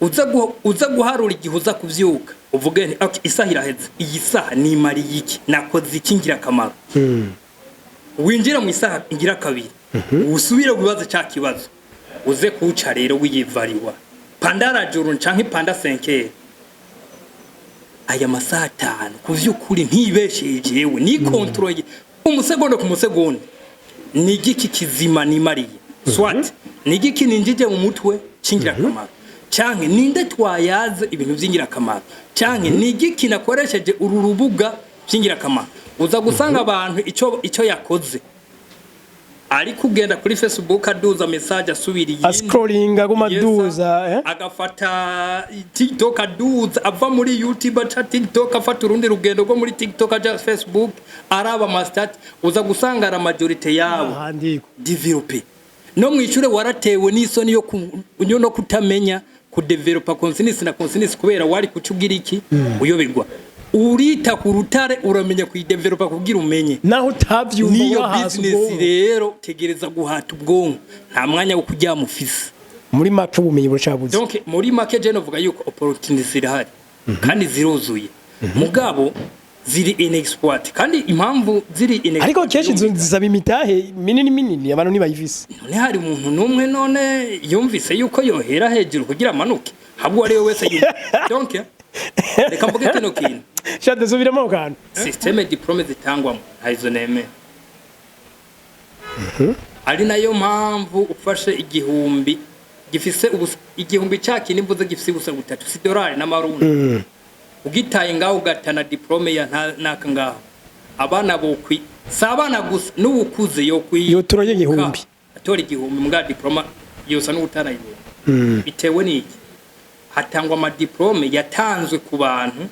Uza guharura igihe uza kuvyuka, uvuge nti: "Okay, isaha iraheze, iyi saha nimariye iki? Nakoze iki ngirakamaro?" Winjira mu isaha ngira kabiri, usubire wibaze ca kibazo. Uze kuwuca rero wiyivariwa pendant la journée canke pendant 5 heures, aya masaha 5, ku vy'ukuri ntibesheye, jewe ni contrôle umusegonda ku musegonda, ni igiki kizima nimariye? Soit ni igiki ninjije mu mutwe c'ingirakamaro, canke ninde twayaze ibintu vy'ingirakamaro, canke ni igiki nakoresheje uru rubuga vy'ingirakamaro? Uza gusanga abantu ico yakoze ari kugenda kuri Facebook aduza message, asubira iyindi, ascrolling, aguma Yes, aduza, eh? Agafata TikTok aduza, ava muri YouTube aca TikTok, afata urundi rugendo rwo muri TikTok aja Facebook, araba ama statuts. Uza gusanga la majorité yabo ahandi développé no mwishure waratewe n'isoni yo no kutamenya kudevelopa cosinus na cosinus, kubera wari kucugira iki uyoberwa. Urita ku rutare, uramenya kuyidevelopa kugira umenye. Naho utavyumva, niyo wahase business ubwonko. Rero tegereza guhata ubwonko, nta mwanya wo kuryama ufise. Muri make, ubumenyi buracabuze. Donc muri make, je novuga yuko opportunity zirahari kandi ziruzuye, mugabo ziri inexploité. Kandi impamvu ziri inexploité, Ariko kenshi inzu zisaba imitahe minini minini, abantu ntibayifise. None hari umuntu n'umwe none yumvise yuko yohera hejuru kugira amanuke? Habwo ari we wese yumva. Donc reka mvuge kino kintu. Shade, subiramo ako kantu. Système diplôme zitangwamo ntazo nemera, ari nayo mpamvu ufashe 1000 gifise ubusa, 1000 cya mvuze gifise ubusa butatu, si dolari n'amarundi, ugitaye ngaho ugatana diplôme ya naka ngaho, abana bokwi, si abana gusa, n'ubukuze yokwi Yotora 1000. Atora 1000, mbwa diplôme yosa n'ubutarayibona. Bitewe n'iki? Hatangwa ama diplôme yatanzwe ku bantu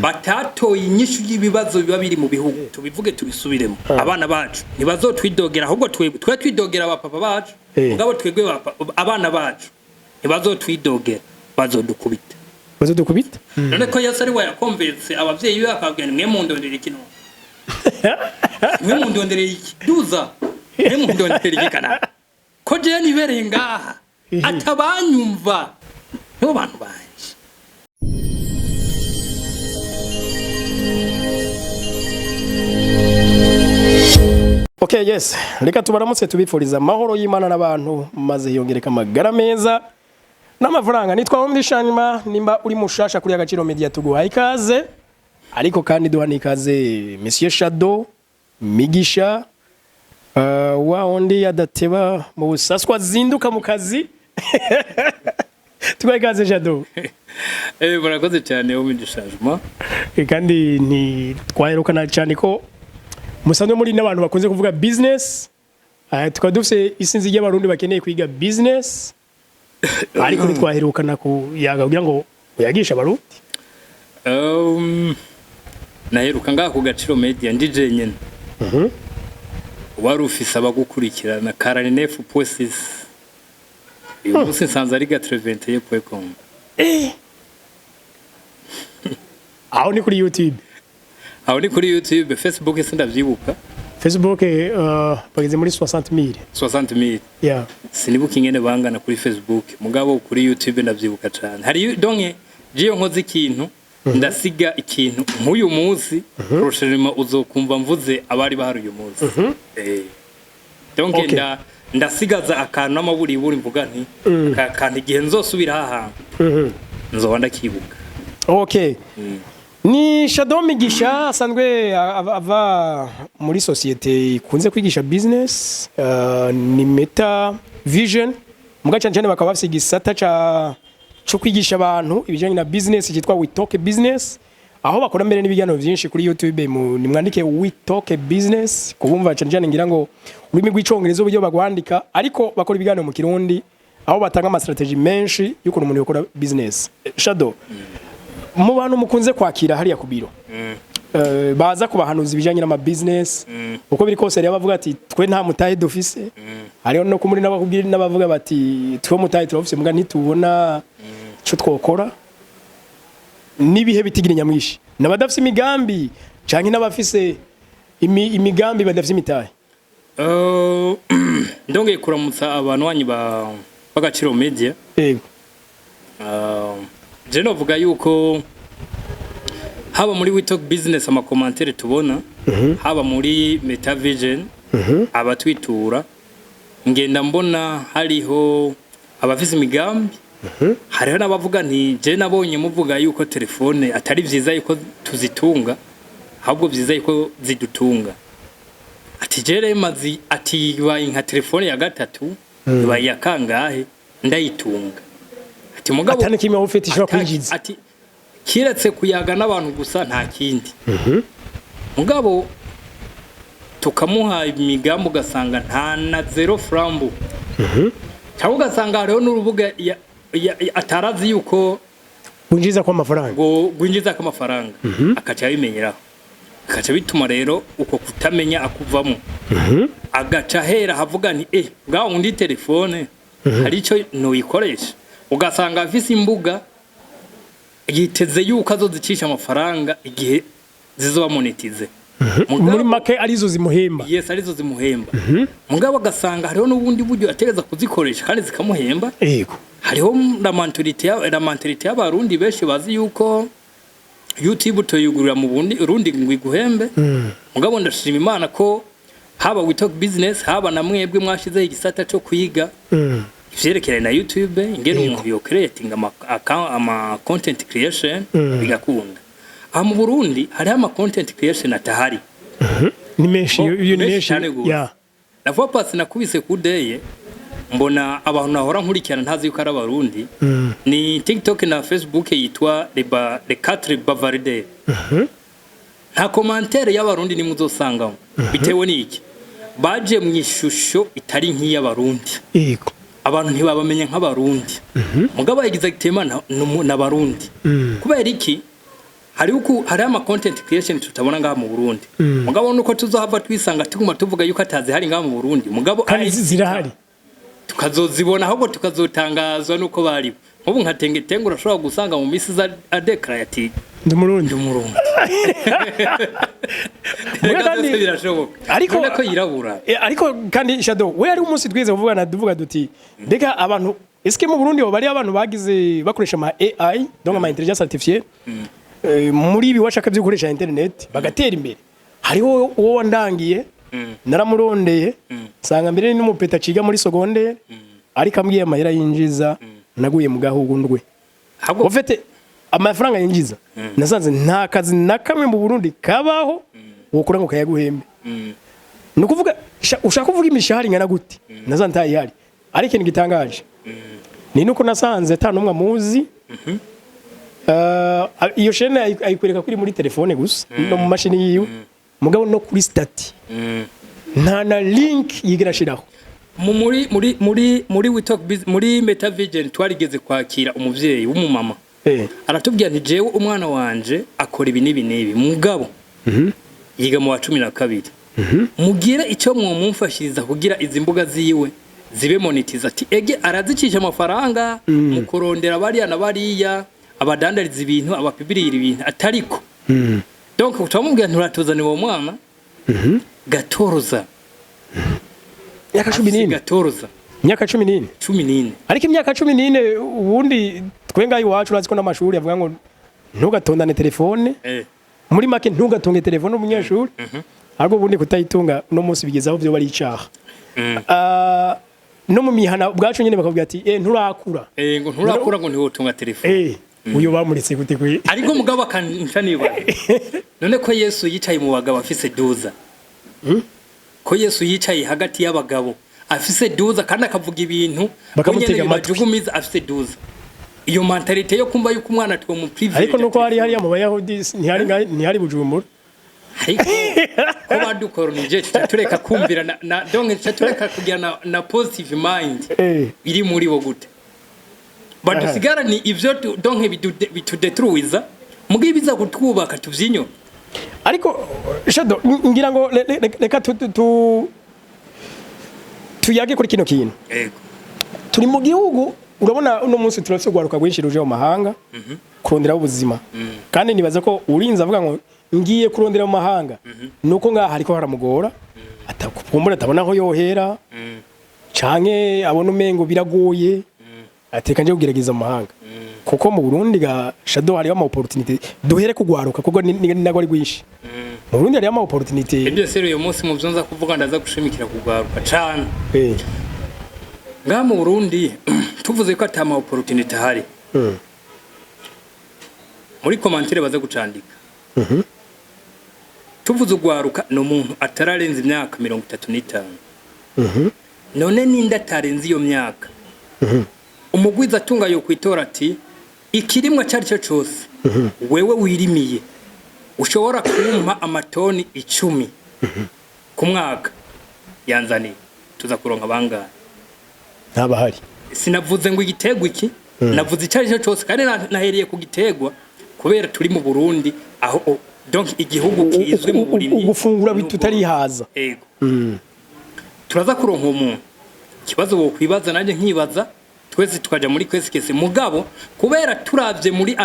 batatoye inyishu y'ibibazo biba biri mu bihugu. Tubivuge tubisubiremo, abana bacu ntibazotwidogera, ahubwo twe twidogera abapapa bacu. Mugabo twebwe abana bacu ntibazotwidogera, bazodukubita. Bazodukubita. None ko Yesu ari we yakomvetse abavyeyi be, akababwira: "Mwe mundondera iki? None mwe mundonderera iki? Duza, mwe mundonderera iki? Kana ko jewe nibereye ngaha, atabanyumva nibo bantu banje." Okay, yes. Reka tubaramutse, tubifuriza amahoro y'Imana n'abantu, maze yongereka amagara meza n'amafaranga. Nitwa Omdi Shanima, nimba uri mushasha kuri Agaciro Media tuguhaye ikaze. Ariko kandi duha n'ikaze Monsieur Shadow Migisha, wa undi adateba mu busaswa, azinduka mu kazi. Tuguhaye ikaze, Shadow. Murakoze cyane, wo midishajuma. Kandi ntitwaherukana cyane ko musanzwe muri n'abantu bakunze kuvuga business. Tukaba dufise isinzi ry'abarundi bakeneye kwiga business, ariko ntitwaherukana kuyaga kugira ngo uyagishe abarundi. Naheruka ngaha ku Gaciro Media ndi jenyine, wari ufise abagukurikirana 49.6, uyu munsi nsanze ari 81.com. Aho ni kuri YouTube? Aho ni kuri YouTube. Facebook sindavyibuka. Facebook bageze muri 60,000. 60,000. Yeah. Sinibuka ingene bangana kuri Facebook, mugabo kuri YouTube ndavyibuka cane. Hari donc jiyo nkoze ikintu, ndasiga ikintu. Nk'uyu munsi prochainement uzokumva mvuze abari bahari uyu munsi. Donc ndasigaza akantu n'amaburiburi, mvuga nti aka kantu igihe nzosubira aha hantu nzoba ndakibuka. Okay. Ni Shadow Migisha, asanzwe ava muri société ikunze kwigisha business, ni Meta Vision, muga cyane cyane bakaba bafise igisata ca cyo kwigisha abantu ibijyanye na business cyitwa We Talk Business, aho bakora mbere n'ibiganiro byinshi kuri YouTube. Mu nimwandike We Talk Business kubumva cyane cyane, ngira ngo ururimi rw'icongereza uburyo bagwandika, ariko bakora ibiganiro mu Kirundi aho batanga ama stratégies menshi y'ukuntu umuntu yakora business. Shadow, mu bantu mukunze kwakira hariya ku biro, baza kubahanuza ibijyanye n'ama business, uko biri kose rero bavuga ati: "Twe nta mutahe dufise." Hariho no kumuri n'abakubwira n'abavuga bati: "Twe mutahe turafise, muga ntitubona ico twokora." N'ibihe bitigira nyamwishi n'abadafise imigambi canke n'abafise imigambi badafise imitahe? Ndongeye kuramutsa abantu wanyu ba b'Agaciro Media. Je novuga yuko haba muri We Talk Business, ama commentaires tubona, haba muri Metavision abatwitura, ngenda mbona hariho abafise imigambi, hariho n'abavuga nti: "Je nabonye muvuga yuko telefone atari vyiza yuko tuzitunga, ahubwo vyiza yuko zidutunga." Ati: "Je rero mazi," ati, "ibaye nka telefone ya gatatu, ibaye ya kangahe ndayitunga." Ati: "Mugabo Atani kimwe ufite ishobora kwinjiza. Ati: "Kiretse kuyaga n'abantu gusa, nta kindi." Mugabo tukamuha imigambi, ugasanga nta na zéro franc, cyangwa ugasanga hariho n'urubuga atarazi yuko winjiza ko amafaranga, ngo rwinjiza ko amafaranga, akaca abimenyeraho, akaca bituma rero uko kutamenya akuvamo, agaca ahera havuga nti: "Eh, bwa wundi telefone hari icyo nuyikoresha." Ugasanga afise imbuga yiteze yuko azozicisha amafaranga igihe zizoba monétisées. Muri make arizo zimuhemba. Yes, arizo zimuhemba. Mugabo agasanga hariho n'ubundi buryo ategereza kuzikoresha kandi zikamuhemba. Hariho la mentalité y'abarundi benshi bazi yuko YouTube toyugurira mu bundi urundi ngo iguhembe. Mugabo ndashima Imana ko haba We Talk Business, haba na mwebwe mwashizeho igisata cyo kwiga ivyerekeranye na YouTube, ingene umuntu yo creating ama, account, ama content creation bigakunda. Aha mu Burundi hariho ama content creation atahari. Ni menshi. Iyo ni menshi menshi. Cyane gose. La fois passée nakubise kudeye mbona abantu nahora nkurikirana ntazi yuko ari abarundi, ni TikTok na Facebook yitwa les quatre bavarde. Nta commentaire y'abarundi nimwe uzosangamo. Bitewe n'iki? Baje mu ishusho itari nk'iy'abarundi. Abantu ntibabamenya nk'abarundi, mugabo exactement n'abarundi. Kubera iki? Hari uku hari ama content creation tutabona ngaha mu Burundi. Mugabo nuko tuzohava twisanga tuguma tuvuga yuko atazi hari ngaha mu Burundi, mugabo kandi zirahari. Tukazozibona, ahubwo tukazotangazwa nuko bari nk'ubu nka Tengetenge, urashobora gusanga mu misi za adekara ati: Ndi Umurundi. "Ndi Umurundi." Muga Reka kandi byose birashoboka. None ko yirabura. Ariko kandi Shadow we, ari umunsi twize kuvugana tuvuga duti: "Mbega abantu, eske mu Burundi bo bari abantu bagize bakoresha ama AI, donc ama intelligence artificielle, muri ibi washaka byo gukoresha internet bagatera imbere?" Hariho uwo wandangiye, naramurondeye nsanga mbere ni n'umupeta aciga muri secondaire, ariko ambwiye amahera yinjiza naguye mu gahugu ndwe. Ahubwo ufite amafaranga yinjiza, nasanze nta kazi na kamwe mu Burundi kabaho wokora ngo kayaguhembe. Ni ukuvuga ushaka kuvuga imishahara ingana gute, nasanze ntayihari. Ariko ikintu gitangaje ni nuko nasanze ata n'umwe amuzi. Iyo chaîne ayikwereka ko iri muri telefone gusa no mu mashini yiwe, mugabo no kuri statut nta na link yigera ashiraho. Muri We Talk muri Metavision twarigeze kwakira umuvyeyi w'umumama, aratubwira nti: "Jewe umwana wanje akora ibi n'ibi n'ibi, mugabo yiga mu wa 12, mugire icyo mwomumfashiriza kugira izi mbuga ziwe zibe monétisées." Ati: "Ege arazicisha amafaranga mu kurondera bariya na bariya, abadandariza ibintu, abapibirira ibintu." Atariko donc turamubwira: "Nturatuzanira uwo mwana 14." Imyaka 14. 14. Imyaka 14. 14. Ariko imyaka 14 ubundi twe ngaho iwacu urazi ko n'amashuri avuga ngo ntugatondane telefone. Muri make ntugatunge telefone umunyeshuri, ahubwo ubundi kutayitunga uno munsi bigeze aho byo bari icaha. Ah, no mu mihana ubwacu nyine bakavuga ati: "Eh, nturakura." Eh, ngo nturakura, ngo ntiwotunga telefone. Eh, uyo bamuritse gute kwe? Ariko mugabo akanca nibaza: none ko Yesu yicaye mu bagabo afise 12, ko Yesu yicaye hagati y'abagabo afise 12 kandi akavuga ibintu Bakamutega bonyene amatwi. bibajugumiza afise 12, iyo mentalité yo kumva yuko umwana two mu privilege. Ariko nuko hari hariya mu Bayahudi ntihari ntihari Bujumbura. Ariko ko badukoronije, tuca tureka kumvira na donc tuca tureka kugira na positive mind iri muri bo gute? Badusigara ni ivyo donc bitudetruiza, mugihe biza kutwubaka tuvyinyo. Ariko Shadow, ngira ngo reka tuyage kuri kino kintu. Yego. Turi mu gihugu, urabona uno munsi turafise urwaruka rwinshi ruje mu mahanga kuronderaho ubuzima, kandi nibaza ko urinze avuga ngo ngiye kurondera mu mahanga nuko ngaha hariko haramugora, atakumbura atabona aho yohera, canke abona umengo biragoye, ateka nje kugerageza mu mahanga. Kuko mu Burundi ga Shadow hariho ama opportunité, duhere kugwaruka kuko ni nago ari rwinshi. Mu Burundi hariho ama opportunité. Ibyo rero, uyu munsi mu byo nza kuvuga ndaza gushimikira kugwaruka cane. Ngaha mu Burundi tuvuze ko ata ma opportunité ahari, muri commentaire baza gucandika. Tuvuze ugwaruka, ni umuntu atararenza imyaka 35. None ninde atarenze iyo myaka? Umugwiza atunga yo kwitora ati ikirimwa cyari cyo cyose wewe wirimiye ushobora kumpa amatoni 10 ku mwaka, yanzaniye, tuza kuronka bangahe? Ntabahari. Sinavuze ngo igiterwa iki, navuze icyo ari cyo cyose, kandi nahereye ku giterwa kubera turi mu Burundi aho donc igihugu kizwi mu burimyi Gufungura n'ubworozi. Tutarihaza. Ego, turaza kuronka umuntu. Ikibazo wokwibaza, nanjye nkibaza, twese tukaja muri kwesikese, mugabo kubera turavye muri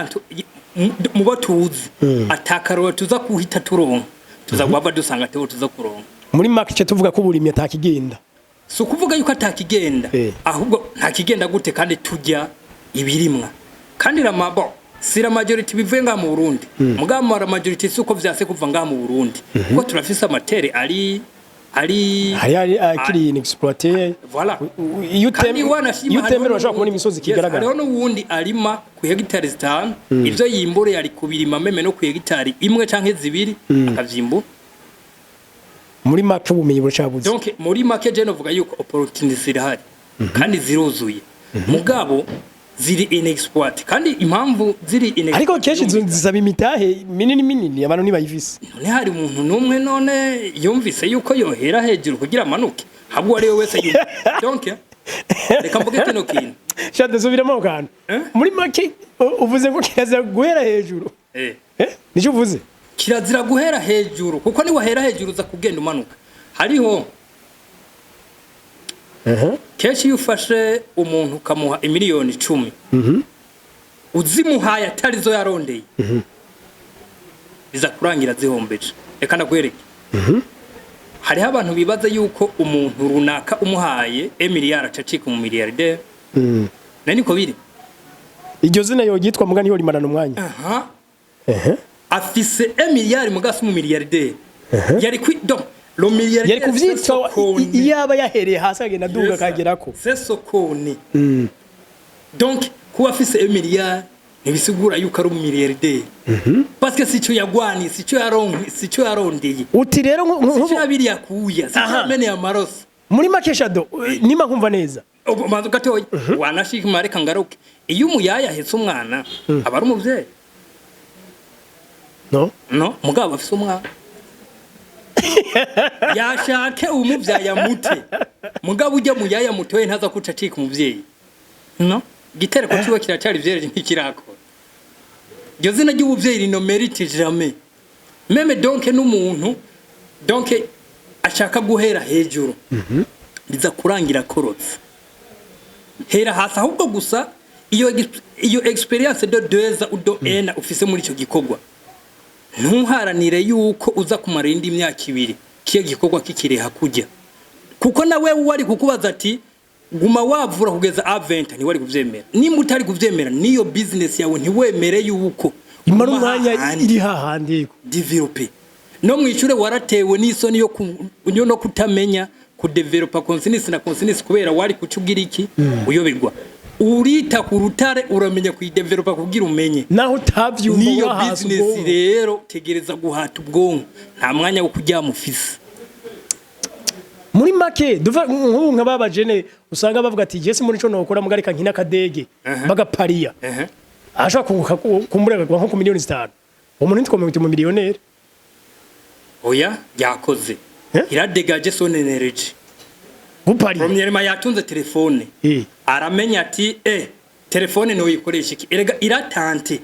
mu bo tuzi atakaroro tuza kuhita turonka, tuza guhava dusanga atebo tuza kuronka. Muri make tuvuga ko uburimyi atakigenda. Si ukuvuga yuko atakigenda, ahubwo ntakigenda gute kandi turya ibirimwa? Kandi bo si la majorité bivuye ngaha mu Burundi, mugabo la majorité si uko vyase kuva ngaha mu Burundi, kuko turafise ama terres ari Hari akiri inexploité. Voilà. Iyo Kandi wanashima iyo hariho utembera urashobora kubona imisozi Yes, ikigaragara. hariho n'uwundi arima ku hegitari 5, ivyo yimbure yari kubirima même no ku hegitari 1 canke 2 akavyimbura. Muri make ubumenyi buracabuze. Donc muri make je novuga yuko opportunity zirahari kandi ziruzuye, mugabo ziri inexploité. Kandi impamvu ziri inexploité, Ariko kenshi inzu zisaba imitahe minini minini, abantu ntibayifise. None hari umuntu n'umwe none yumvise yuko yohera hejuru kugira amanuke? Habwo ari we wese yumva. Donc reka mvuge kino kintu. Shade, subiramo ako kantu. Eh? Muri make uvuze ngo kirazira guhera hejuru. Eh, nicyo uvuze? Kirazira guhera hejuru, kuko niwahera hejuru uza kugenda umanuka. Hariho kenshi iyo ufashe umuntu ukamuha imiliyoni 10, uzimuhaye atari zo yarondeye, biza kurangira zihombeje. Reka ndakwereke. Hariho abantu bibaza yuko umuntu runaka umuhaye emiliyari aca acika mu miliyarderi. Na niko biri. Iryo zina yoryitwa muga ntiyo rimarana umwanya. Aha. Afise emiliyari muga si umumiliyarderi. Yari kwi donc le milliardaire Yari kuvyitwa iyaba yahereye hasi agenda aduga akagerako. C'est ce qu'on est. Donc kuba afise emiliyari ntibisigura yuko ari umumiliyarderi, parce que sico yagwaniye, sico yaronke, sico yarondeye. Uti rero Sico yabiriye akuya, sico yameneye amaraso. Muri make Shado, nima nkumva neza. Ubu manzu gatoya wanashima, reka ngaruke. Iyo umuyaya ahetse umwana aba ari umuvyeyi? No. No, mugabo afise umwana, yashake umuvyaye amute, mugabo ujya muyaya mutoye ntaza kuca acika umuvyeyi. No igitereko ciwe kiracari vyereje, ntikirakora. Iryo zina ry'ubuvyeyi rino mérite jamais même. Donc n'umuntu donc ashaka guhera hejuru biza kurangira akorotse. Hera hasi ahubwo gusa iyo expérience de 2 ans ou de un ufise muri ico gikorwa, ntuharanire yuko uza kumara indi myaka 2 kiyo gikorwa kikiri hakurya, kuko nawe wari kukubaza ati guma wavura kugeza A20, ntiwari kuvyemera. Nimba utari kuvyemera niyo business yawe, ntiwemere yuko Imara uguma umwanya hahandi. Iri hahandi, yego. Développer no mwishure waratewe n'isoni yo no kutamenya kudevelopa cosinus na cosinus, kubera wari kuca ugira iki uyoberwa urita ku rutare, uramenya kuyidevelopa kugira umenye. Naho utavyumva Niyo wahasi business ubwonko. rero tegereza guhata ubwonko, nta mwanya wo kuryama ufise. Muri make duva nk'ubu nka baba jene usanga bavuga ati jesi muri ico nokora mugarika nkina akadege, bagapariya, ashobora kunguka kumbura akagwa nko ku miliyoni 5, uwo muntu ntitwomwita mu miliyoneri. Oya, yakoze. Eh? Iradegaje son énergie. Gupariya. Premièrement yatunze telefone, aramenya ati telefone noyikoresha iki. Erega iratante,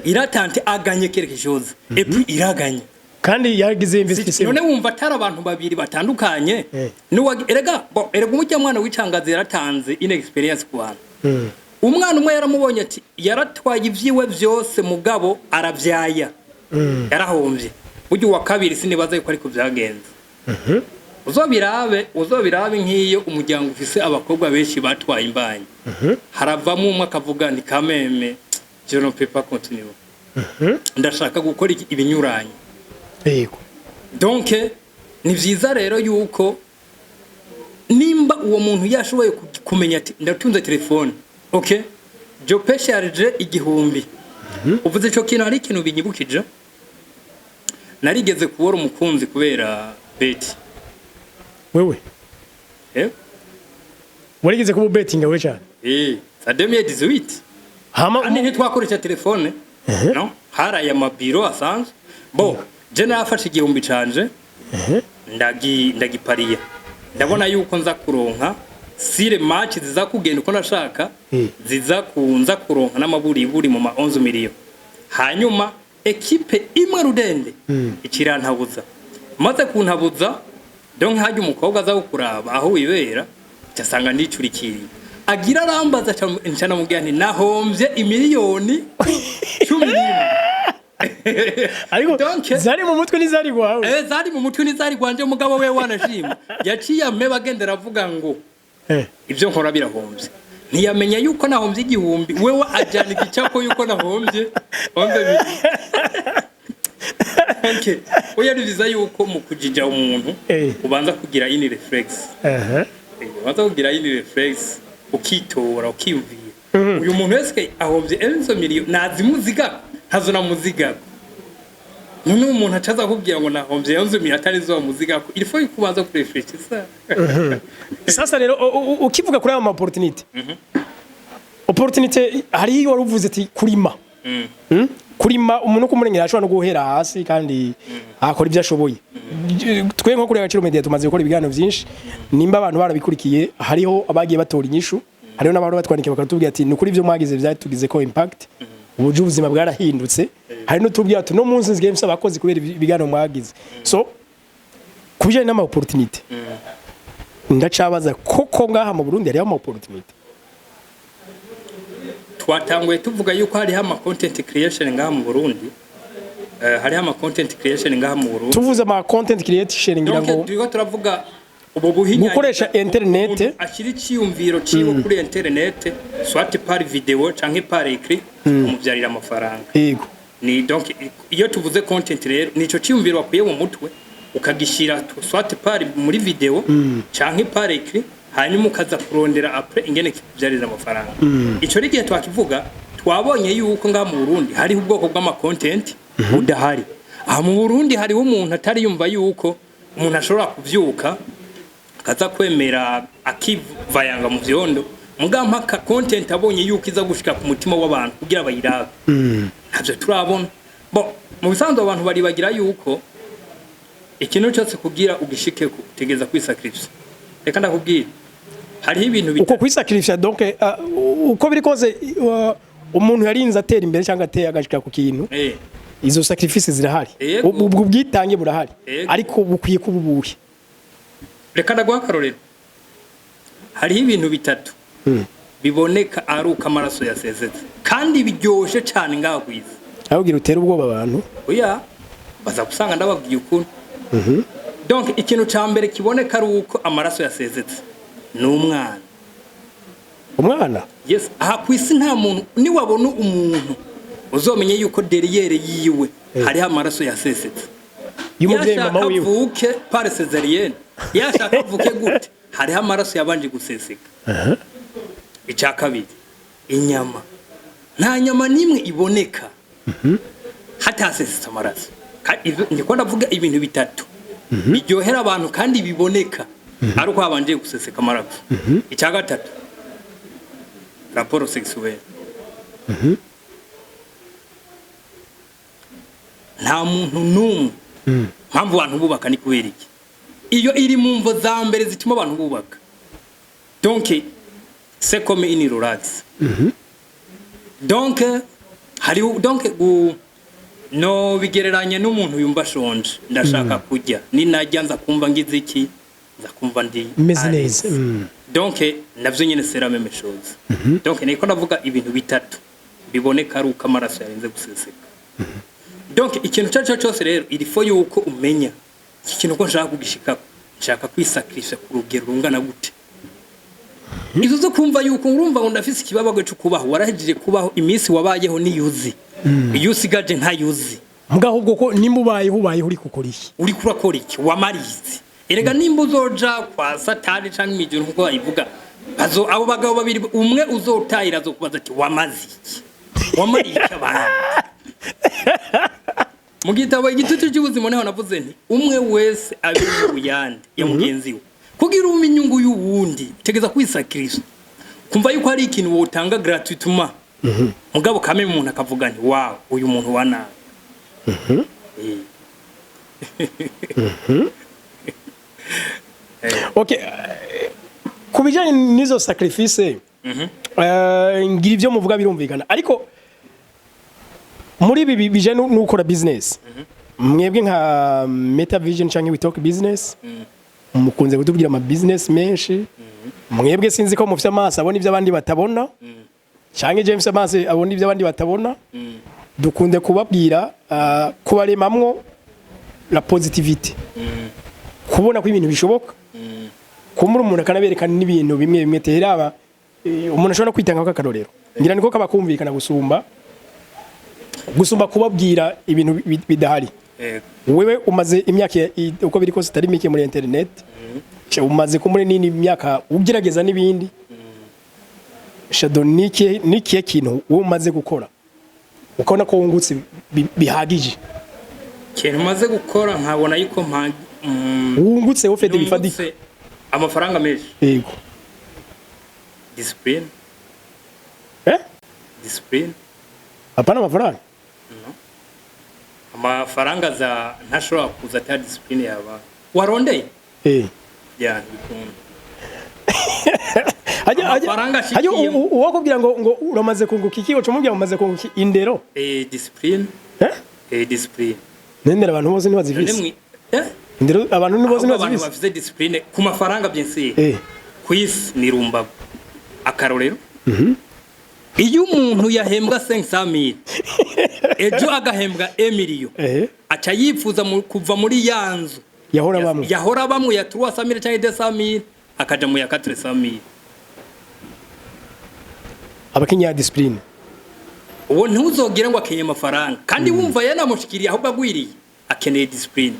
iratante aganye quelque chose et puis iraganye. Kandi yagize investissement. None wumva atari abantu babiri batandukanye? Nuwa erega bo erega umujya mwana w'icangazi yaratanze une expérience ku bantu. Umwana umwe yaramubonye ati yaratwaye ivyiwe vyose, mugabo aravyaya, yarahombye. Burya uwa kabiri sinibaza yuko ariko vyagenze. Uzobirabe nk'iyo umuryango ufise abakobwa benshi batwaye imbanyi, haravamo umwe akavuga nti: "Kameme, je ne peux pas continuer, ndashaka gukora ibinyuranye." Donc ni vyiza rero yuko nimba uwo muntu yashoboye kumenya ati: "Ndatunze telefone, ok, je peux charger 1000." Uvuze ico kintu, hari ikintu binyibukije. Narigeze kubura umukunzi kubera bet. Wewe? Eh? Warigeze kuba ubetinga we cyane? Eh, ça 2018. Hama? Kandi ntitwakoresha telefone, no hari aya mabiro asanzwe. Bo je nafashe 1000 canje, ndagipariya, ndabona yuko nza kuronka sire match ziza kugenda uko nashaka, ziza kunza kuronka n'amaburiburi mu ma 11 million. Hanyuma ekipe imwe rudende ikirantabuza. Maze kuntabuza, donc hajya umukobwa aza kukuraba aho wibera, cyasanga ndicurikiriye, agira arambaza, nca namubwira nti: "Nahombye imiliyoni 11." Ariko zari mu mutwe n'izari gwawe? Eh, zari mu mutwe n'izari gwanje. Mugabo we wanashima yaciye ameba, agenda aravuga ngo ibyo nkora birahombye. Ntiyamenya yuko nahombye 1000, wewe ajyana igicapo yuko nahombye 11 bibiri. Okay. Oya, ni byiza yuko mu kujija umuntu ubanza kugira une réflexe. Ubanza kugira une réflexe, ukitora, ukiyumvira: uyu muntu wese ahombye 11 millions, nazimuziga ntazo namuzigako? None umuntu acaza akubwira ngo nahombye 11 millions atari zo wamuzigako, il faut kubanza kuréfléchissa. Sasa rero ukivuga kuri ayo ma opportunité, opportunité hari iyo wari uvuze ati kurima. Kurima, umuntu kumurengera ashobora no guhera hasi kandi akora ibyo ashoboye. Twe nko kuri Agaciro Media tumaze gukora ibiganiro byinshi, nimba abantu barabikurikiye, hariho abagiye batora inyishu, hariho n'abantu batwandikiye bakatubwira ati: "Ni ukuri ibyo mwagize byatugize ko impact, uburyo ubuzima bwarahindutse." Hari n'utubwira ati: "No munsi nsigaye mfise abakozi kubera ibiganiro mwagize." So ku bijyanye n'ama opportunité, ndacabaza koko ngaha mu Burundi hariho ama opportunité? Twatanguye tuvuga yuko hariho ama content creation ngaha mu Burundi. Hariho ama content creation ngaha mu Burundi. Tuvuze ama content creation, ngira Donc ngo turiko turavuga ubu buhinya gukoresha internet. Umuntu ashyira iciyumviro ciwe kuri internet, soit par vidéo canke par écrit, umuvyarira amafaranga. Ni donc iyo tuvuze content rero, nico ciyumviro wakuye mu mutwe ukagishyira soit par muri vidéo canke par écrit, hanyuma ukaza kurondera après ingene kikuvyarira amafaranga. Ico rigihe twakivuga, twabonye yuko ngaha mu Burundi hariho ubwoko bw'ama content budahari. Aha mu Burundi hariho umuntu atari yumva yuko umuntu ashobora kuvyuka akaza kwemera akivayanga mu vyondo, muga mpaka content abonye yuko iza gushika ku mutima w'abantu kugira bayirabe, ntabyo turabona. Bo mu bisanzwe abantu baribagira yuko ikintu cyose kugira ugishike utegeza kwisacrifice. Reka ndakubwira, hariho ibintu Uko bitatu. kwisacrifice, donc uko biri kose, umuntu yarinze atera imbere cyangwa ateye agashika ku kintu, izo sacrifice zirahari. Ubwo bwitange burahari. Ariko bukwiye kuba ubuhe? Reka ndaguha akarorero. Hariho ibintu bitatu biboneka ari uko amaraso yasesetse kandi biryoshe cyane ngaha ku isi. Ahubwo utera ubwoba abantu. Oya, baza gusanga ndababwiye ukuntu. Donc ikintu ca mbere kiboneka ari uko amaraso yasesetse ni umwana. Umwana? Yes, aha ku isi nta muntu, niwabona umuntu uzomenye yuko derrière yiwe hariho amaraso yasesetse y'umuvyeyi, yashaka mama wiwe. Avuke par césarienne, yashaka avuke gute, hariho amaraso yabanje guseseka. Icya kabiri, inyama. Nta nyama n'imwe iboneka hatasesetse amaraso. Ndiko ndavuga ibintu bitatu biryohera abantu kandi biboneka ari uko habanje guseseka amaraso. Icya gatatu, rapport sexuel. Nta muntu n'umwe, mpamvu abantu bubaka ni kubera iki? Iyo iri mu mvo za mbere zituma abantu bubaka. Donc c'est comme une relax. Donc hari donc no bigereranya n'umuntu yumva ashonje: "Ndashaka kurya, ninajya nza kumva ngize iki, nza kumva ndi meze à neza." l'aise." Donc navyo nyene c'est la même chose. Donc niko ndavuga ibintu bitatu biboneka ari uko amaraso yarenze guseseka. Donc ikintu icyo ari cyo cyose rero, il faut yuko umenya iki kintu ko nshaka kugishikako, Nshaka kwisakirisha ku rugero rungana gute? Izo zo kumva yuko urumva ngo ndafise ikibabago cyo kubaho, warahejeje kubaho, iminsi wabayeho niyuzi, iyo usigaje ntayuzi. Mugabo ubwo ko nimba ubayeho, ubayeho uri gukora iki? Uri kurakora iki? Wamarize erega nimba uzoja kwa Satani canke imijuru nkuko bayivuga, bazo abo bagabo babiri, umwe uzotahira azokubaza ati: "Wamaze iki? Wamariye iki abantu?" Mu gitabo Igitutu cy'Ubuzima niho navuze nti umwe wese abe ubuyande ya mugenzi we. Kugira ume inyungu y'uwundi, tegeza kwisakirisha, kumva yuko hari ikintu wotanga gratuitement, mugabo kame umuntu akavuga nti: "Wow, uyu muntu wa nabi." Okay, ku bijyanye n'izo sacrifice, ngira ibyo muvuga birumvikana, ariko muri ibi bijyanye no gukora business, mwebwe nka Meta Vision cyangwa We Talk Business mukunze kutubwira ama business menshi. Mwebwe sinzi ko mufite amaso abona ibyo abandi batabona, cyangwa James amaso abona ibyo abandi batabona. Dukunze kubabwira kubaremamwo la positivité, kubona ko ibintu bishoboka, kumura umuntu akanabereka n'ibintu bimwe bimwe teraba umuntu ashobora kwitanga k'akarorero. Ngira niko kaba kumvikana gusumba kubabwira ibintu bidahari. Wewe umaze imyaka uko biri kose itari mike muri internet, umaze ko muri nini imyaka ugerageza n'ibindi. Shadow, nikihe kintu wowe umaze gukora ukabona ko wungutse bihagije? Ikintu maze gukora nkabona yuko Wungutse ufite bifatika? Nungutse amafaranga menshi? Yego. Discipline. Eh? Discipline. Hapana amafaranga? Amafaranga za ntashobora kuza ata discipline yaba warondeye. Ya, ntibikunda. Hajya Amafaranga hajya ashikiyemo. Uwakubwira ngo uramaze kunguka iki, uca umubwira ngo umaze kunguka indero? Discipline. Eh? Discipline. Nendera abantu bose ntibazifise. None eh? Indero abantu bose Ahubwo abantu ntibazifise. bafise discipline ku mafaranga, bien sûr, ku isi ni rumbago. Akarorero, iyo umuntu yahembwa 500,000, ejo agahembwa emiliyo, aca yifuza kuva muri ya nzu yahora bamwe yahora bamwe ya 300,000 cyangwa 200,000, akaja mu ya 400,000. Abakenya discipline. Uwo ntuzogire ngo akenye amafaranga kandi wumva yanamushikiriye, ahubwo agwiriye, akeneye discipline,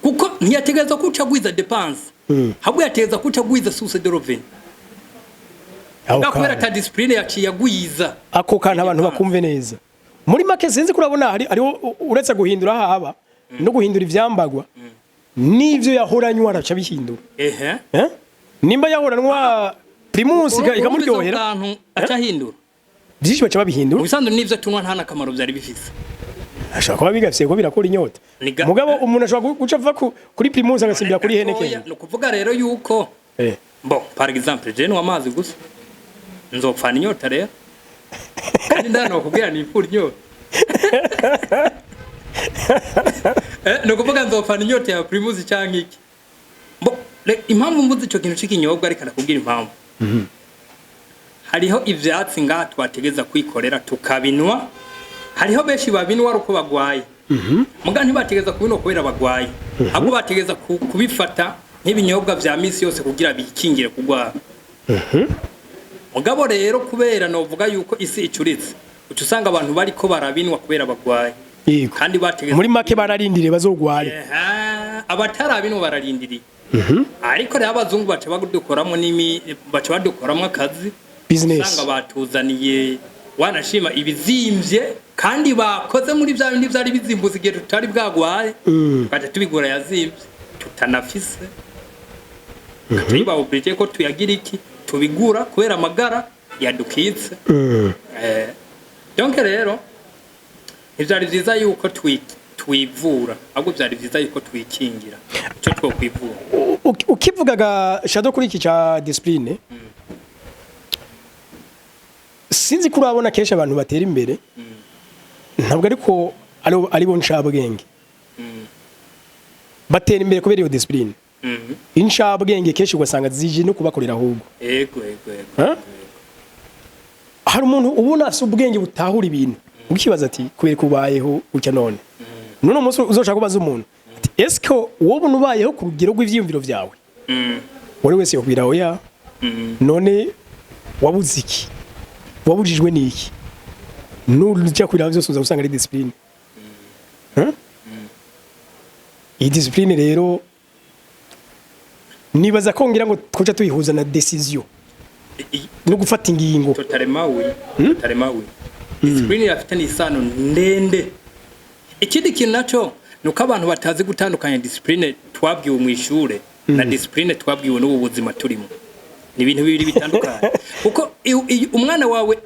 kuko ntiyategereza kuca agwiza dépense, ahubwo yategereza kuca agwiza source de revenu. Aho kubera kantu. ata discipline, yaciye agwiza. Ako kantu abantu bakumve neza. Muri make, sinzi kurabona hari hariho uretse guhindura haba no guhindura ivyambagwa n'ivyo yahoranywa araca bihindura. Eh? Nimba yahoranwa Primus ikamuryohera, Kantu aca ahindura. Byinshi baca Mu babihindura. bisanzwe n'ivyo tunywa nta nakamaro byari bifise. Ashobora kuba bigafise ko birakura inyota. Mugabo umuntu ashobora guca ava kuri Primus agasimbira kuri Heineken. Ni ukuvuga rero yuko bon, par exemple, je nywa amazi gusa, nzopfana inyota rero, kandi ndanokubwira nipfura inyota. Ni ukuvuga nzopfana inyota ya Primus canke iki. Bo impamvu mvuze ico kintu c'ikinyobwa, reka ndakubwira impamvu. Hariho ivyatsi ngaha twategeza kwikorera tukabinwa. Hariho benshi babinwa ari uko bagwaye, muga ntibategeza kubinwa kubera bagwaye, ahubwo bategeza kubifata nk'ibinyobwa vya misi yose kugira bikingire kugwara. Mugabo rero kubera novuga yuko isi icuritse, uca usanga abantu bariko barabinwa kubera bagwaye, kandi bategeza. Muri make bararindiriye bazogware. Eha, abatarabinwa bararindiriye, ariko rero abazungu baca badukoramo n'imi, baca badukoramo akazi. Business. Usanga batuzaniye wanashima ibizimvye kandi bakoze muri bya bindi byari bizimbuza igihe tutari bwagwaye, tukaja tubigura yazimvye tutanafise, tuba obligé ko tuyagira iki, tubigura kubera amagara yadukitse. Donc rero ntivyari vyiza yuko twivura, ahubwo vyari vyiza yuko twikingira ico twokwivura. Ukivugaga Shadow kuri iki ca discipline, sinzi ko urabona kenshi abantu batera imbere ntabwo ariko ari bo ncabwenge, batera imbere kubera iyo discipline. Incabwenge kenshi ugasanga zije no kubakorera ahubwo. Ego ego ego. Eh? Hari umuntu ubona afise ubwenge butahura ibintu, ukibaza ati: "Kubera ko ubayeho gutya?" None umunsi uzoshaka kubaza umuntu ati Eske wowe ubayeho ku rugero rw'ivyiyumviro vyawe? Wari wese yokubwira oya. None wabuze iki? Wabujijwe n'iki? Nuja kubiraba vyose, uza gusanga ari discipline. Hein? Iyi discipline rero, nibaza ko ngira ngo twoca tuyihuza na décision no gufata ingingo. Totalement oui, totalement oui. Discipline irafite n'isano ndende. Ikindi kintu naco ni uko abantu batazi gutandukanya discipline twabwiwe mu ishure na discipline twabwiwe n'ubu buzima turimo. Ni ibintu bibiri bitandukanye, kuko iyo umwana wawe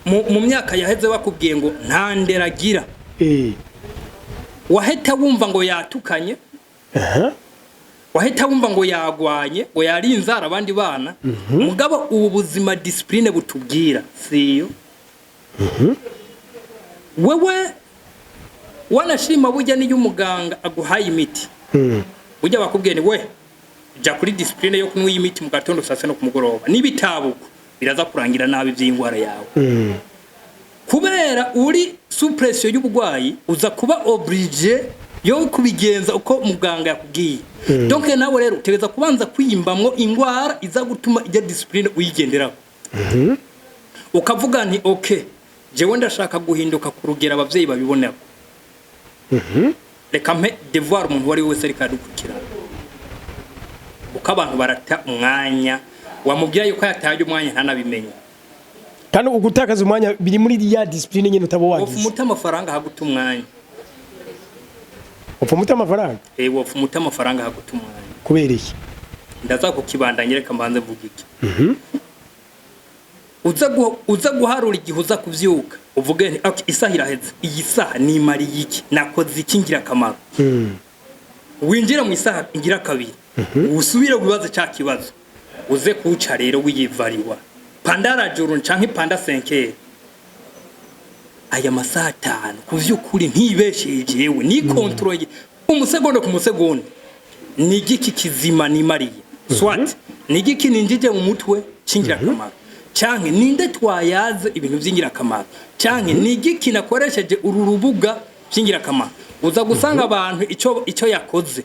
mu myaka yaheze bakubwiye ngo nta ndero agira, wahita wumva ngo yatukanye, wahita wumva ngo yagwanye, ngo yari inzara abandi bana. Mugabo ubu buzima, discipline butubwira siyo. Wewe wanashima, burya niyo umuganga aguhaye imiti, burya bakubwiye ni we jya kuri discipline yo kunywa iyi miti mu gatondo, saa sita no ku mugoroba, n'ibitabuko biraza kurangira nabi by'indwara yawe. Kubera uri sous pression y'uburwayi, uza kuba obligé yo kubigenza uko muganga yakubwiye. Donc nawe rero utegereza kubanza kwiyimbamwo ingwara iza gutuma ijya discipline uyigenderaho, ukavuga nti: "Ok, jewe ndashaka guhinduka ku rugero abavyeyi babibonera." Reka mpe devoir umuntu uwo ari we wese ariko aradukurikirana, uko abantu barata umwanya, wamubwira yuko yataye umwanya ntanabimenye. Kandi ugutakaza umwanya biri muri ya discipline nyine utaba Wofa wagize. umuta amafaranga haguta umwanya. Upfa umuta amafaranga? Eh, wofa umuta amafaranga haguta umwanya. Kubera iki? Ndaza kukibandanya, reka mbanze mvuga iki. Uza guharura igihe uza kuvyuka, uvuge nti: "Okay, isaha iraheze, iyi saha nimariye iki? Nakoze iki ngirakamaro?" Winjira mu isaha ngira kabiri, usubire wibaze cya kibazo, uze kuwuca rero wiyivariwa pendant la journée canke pendant 5, aya masaha 5. Ku vy'ukuri ntibesheye, jewe ni contrôle umusegonda ku musegonda, ni igiki kizima nimariye? Soit ni igiki ninjije mu mutwe c'ingirakamaro, canke ninde twayaze ibintu vy'ingirakamaro, canke ni igiki nakoresheje uru rubuga vy'ingirakamaro? Uza gusanga abantu ico yakoze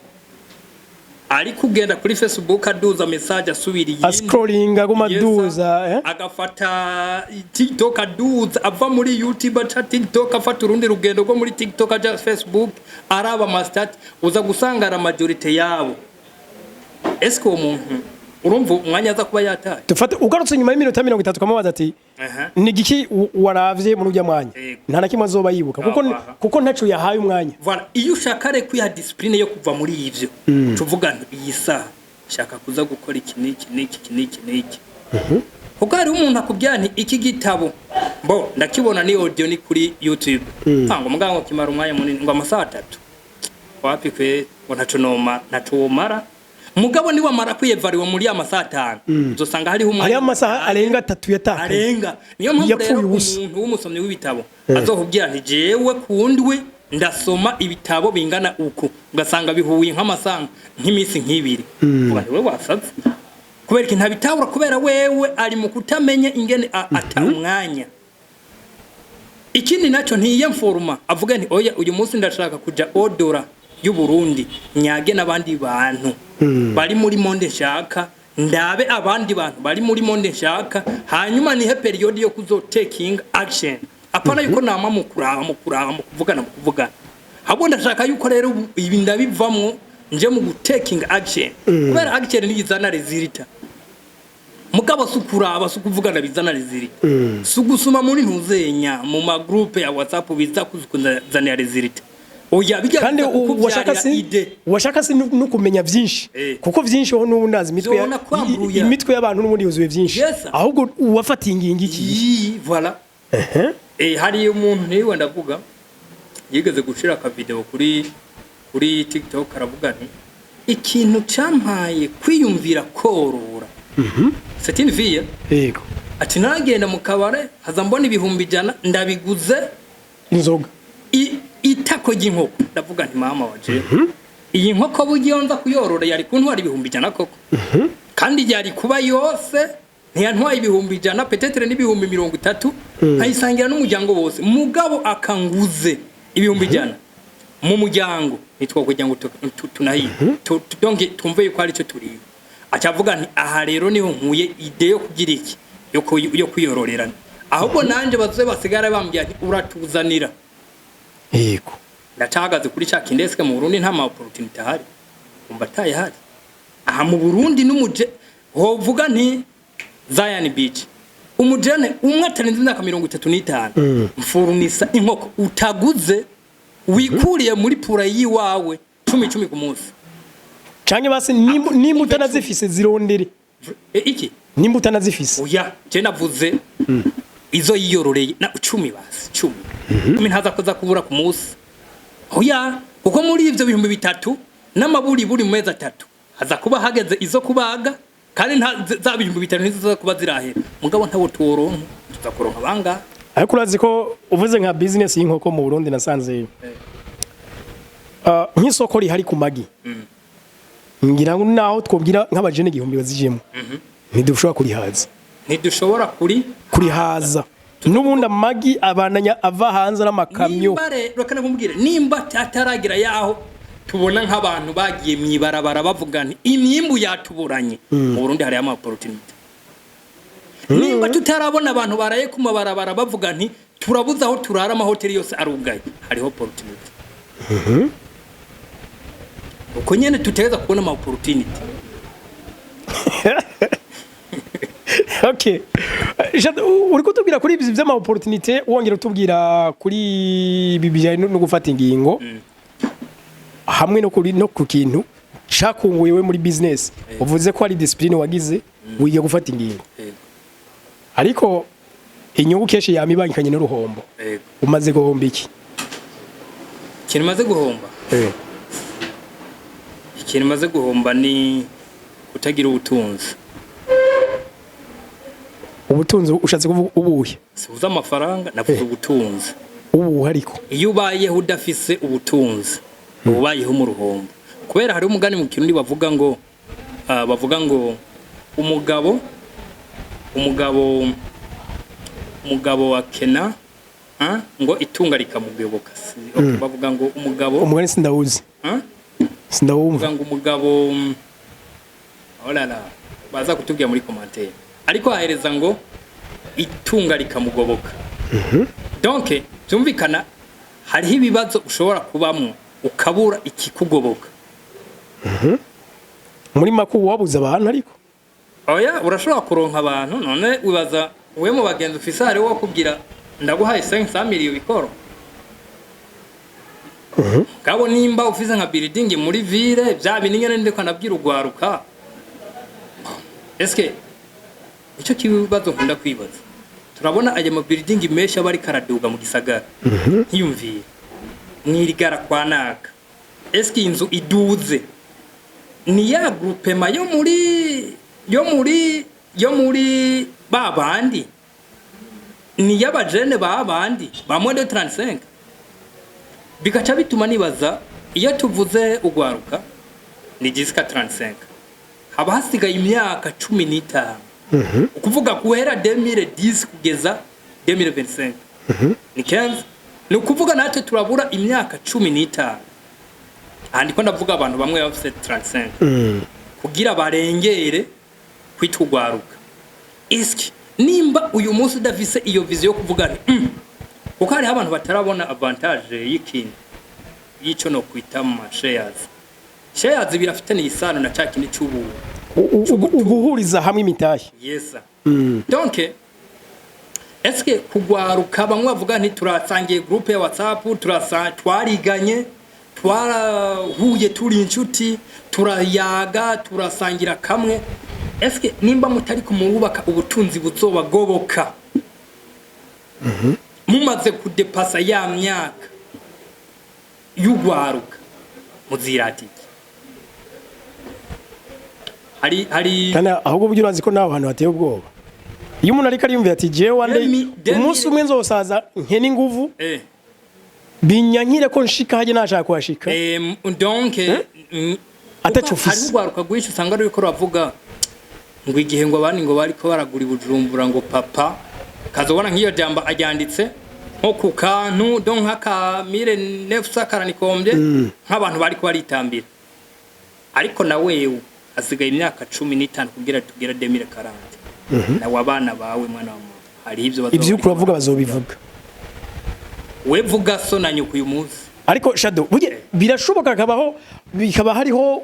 ari kugenda kuri Facebook aduza message, asubira iyindi, ascrolling, aguma Yes, aduza, eh? Agafata TikTok aduza, ava muri YouTube aca TikTok, afata urundi rugendo rwo muri TikTok aja Facebook, araba ama statuts. Uza gusanga ara majorité yabo. Eske uwo muntu urumva umwanya aza kuba yataye? Dufate ugarutse nyuma y'iminota 30, ukamubaza ati: "Ni igiki waravye muri urya mwanya?" Yego. Nta na kimwe azoba yibuka, kuko kuko ntaco yahaye umwanya. Voilà. Iyo ushaka rero kwiha discipline yo kuva muri ivyo, tuvuga nti: "Iyi saha shaka kuza gukora iki n'iki n'iki, iki n'iki n'iki." Kuko hariho umuntu akubwira nti: "Iki gitabo bo ndakibona ni audio, ni kuri YouTube." Ngo muganga kimara umwanya munini, ngo amasaha 3, wapi kwe, ngo ntaco nomara, ntaco womara. Mugabo ni wamara kwiyevariwa muri ya masaha 5, uzosanga hariho umwanya Hariho amasaha arenga 3 yatakaye. Arenga. Niyo mpamvu Yapfuye rero ubusa. umuntu w'umusomyi w'ibitabo azokubwira nti: "Jewe kundwi ndasoma ibitabo bingana uku," ugasanga bihuye nk'amasaha, nk'iminsi nk'ibiri. Uvuga nti: "We wasaze." Kubera iki ntabitahura? Kubera wewe ari mu kutamenya ingene ata umwanya. Ikindi nacyo, ntiyemforuma avuga nti: "Oya, uyu munsi ndashaka kuja au-delà y'u Burundi, nyage n'abandi bantu bari muri monde nshaka, ndabe abandi bantu bari muri monde nshaka, hanyuma nihe période yo kuzo taking action." Apana yuko nama mu kuraba, mu kuraba, mu kuvugana, mu kuvugana. Ahubwo ndashaka yuko rero ibi ndabivamwo, nje mu gutaking action, kubera action niyizana résultat. Mugabo si ukuraba, si ukuvugana bizana résultat, si ugusoma muri ntuzenya mu ma groupe ya WhatsApp biza kuzanira résultat. Oya, bijya Kandi biza washaka kukuvyarira si idée. Washaka si no kumenya vyinshi, kuko vyinshi ho n'ubu ndazi imitwe Zobona kwambuya. Imitwe y'abantu n'ubundi yuzuye vyinshi. Yes. Ahubwo uwafatiye ingingo iki? Yi, voilà. Hari umuntu niwe ndavuga yigeze gushira aka video kuri TikTok, aravuga nti: "Ikintu campaye kwiyumvira korora, c'est une vie." Ati: "Nagenda mu kabare, haza mbona 100,000, ndabiguze Inzoga. Itako ry'inkoko. Ndavuga nti: 'Mama waje, iyi nkoko burya nza kuyorora yari kuntwara 100,000 koko, kandi yari kuba yose ntiyantwaye 100,000, peut-être n'30,000 nkayisangira n'umuryango wose. Mugabo akanguze 100,000.'" Mu muryango nitwo kugira ngo tunahiye. Donc twumve yuko ari cyo turiye. Acavuga nti: "Aha rero niho nkuye idée yo kugira iki, yo kwiyororera, ahubwo nanje bazoze basigara bambwira ati: 'Uratuzanira.'" Ndacahagaze kuri ca kindi: eske mu Burundi nta ma opportunité ahari? Umva, atayahari aha mu Burundi n'umuje hovuga nti Zion Beach, umujene umwe atarenze imyaka 35, mfurunisa inkoko utaguze, wikuriye muri poulailler yiwawe, cumi cumi ku munsi. Canke basi nimba utanazifise, zirondere. E, iki? Nimba utanazifise. Oya, je navuze izo yiyororeye na 10, basi 10, 10 ntaza kuza kubura ku munsi. Oya, kuko muri ivyo 3000 n'amaburi buri mu mezi 3 haza kuba hageze izo kubaga, kandi nta za 3000 ntiziza kuba zirahera. Mugabo ntawo tuworonka, tuza kuronka bangahe? Ariko urazi ko uvuze nka business y'inkoko mu Burundi, nasanze nk'isoko rihari ku magi, ngira ngo naho twobwira nk'abajene 1000 bazijemo, ntidushobora kurihaza. Ntidushobora kuri Kurihaza. N'ubundi amagi abananya ava hanze n'amakamyo. Nimba rero, reka nakubwire, nimba ataragira yaho tubona nk'abantu bagiye mw'ibarabara bavuga nti: "Imyimbu yatuburanye." Mu Burundi hariyo ama opportunité. Nimba tutarabona abantu baraye ku mabarabara bavuga nti: "Turabuze aho turara, amahoteli yose arugaye," hariho opportunité. Uko nyene tutegereza kubona ama opportunité. Okay. Jado, uri kutubwira kuri ibi vy'ama opportunité, wongera utubwira kuri ibi bijanye no gufata ingingo hamwe no ku kintu cakunguye we muri business. Uvuze ko ari discipline wagize, wiga gufata ingingo. Ariko inyungu kenshi yama ibangikanye n'uruhombo. Umaze guhomba iki? Ikintu maze guhomba, ikintu maze guhomba ni kutagira ubutunzi. Ubutunzi ushatse kuvuga ubuhe? Sibuze amafaranga, navuze ubutunzi. Ubuhe ariko? Iyo ubayeho udafise ubutunzi, uba ubayeho mu ruhombo, kubera hariho umugani mu Kirundi bavuga ngo umugabo akena, ngo itunga rikamugoboka. Okay, bavuga ngo umugabo Umugani sindawuzi. Ah? Sindawumva. Bavuga ngo umugabo, oh là là, baza kutubwira muri commentaire, ariko ahereza ngo itunga rikamugoboka. Donc byumvikana hariho ibibazo ushobora kubamwo ukabura ikikugoboka. Muri make ubu wabuze abantu ariko? Oya, urashobora kuronka abantu. None wibaza we mu bagenzi ufise hariho wo kubwira: "Ndaguhaye 500 millions bikoro"? Gabo nimba ufise nka building muri ville, bya bindi nyene ndiko nabwira ugwaruka. Eske icyo kibazo nkunda kwibaza, turabona aya ma building menshi aba ariko araduga mu gisagara, nkiyumvira mwirigara kwa naka, eske inzu iduze ni ya groupement yo muri ba bandi, ni y'abajene ba bandi ba moins de 35? Bigaca bituma nibaza, iyo tuvuze ugwaruka ni jusqu'à 35, haba hasigaye imyaka 15, ukuvuga guhera 2010 kugeza 2025 ni 15. Ni ukuvuga natwe turabura imyaka 15. Aha ndiko ndavuga abantu bamwe bafise 35 kugira barengere kwitwa ugwaruka. Eske nimba uyu munsi udafise iyo vision yo kuvuga nti kuko hariho abantu batarabona avantage y'ikintu y'ico no kwita mu shares, shares birafitaniye isano na ca kindi c'ubu Uguhuriza hamwe imitahe. Yesa. Donc eske kugwaruka bamwe bavuga nti: "Turasangiye groupe ya WhatsApp, turasa, twariganye, twarahuye, turi inshuti, turayaga, turasangira kamwe," eske nimba mutari kumurubaka ubutunzi buzobagoboka mumaze kudepasa ya myaka y'ugwaruka, muzirata iki? Hari Kandi ahubwo buryo urazi ko naho hantu hateye ubwoba, iyo umuntu ariko ariyumvira ati: "Jewe one day, umunsi umwe nzosaza nkene inguvu, binyankire ko nshika hajye nashaka kuhashika." Donc Ataco kuko ufise. Hariho urwaruka rwinshi usanga ruriko ruravuga ngo igihe ngo abandi ngo bariko baragura i Bujumbura, ngo papa kazobona nk'iyo jambo aryanditse. Nko ku kantu donc nk'aka 1940 nk'abantu bariko baritambira, ariko na wewe hasigaye imyaka 15 kugira tugera 2040, nawe abana bawe, mwana wa mama, hariho ivyo bazoba Ivyo bariko. uravuga bazobivuga. We vuga so na nyoko uyu munsi. Ariko Shadow, burya birashoboka kabaho, bikaba hariho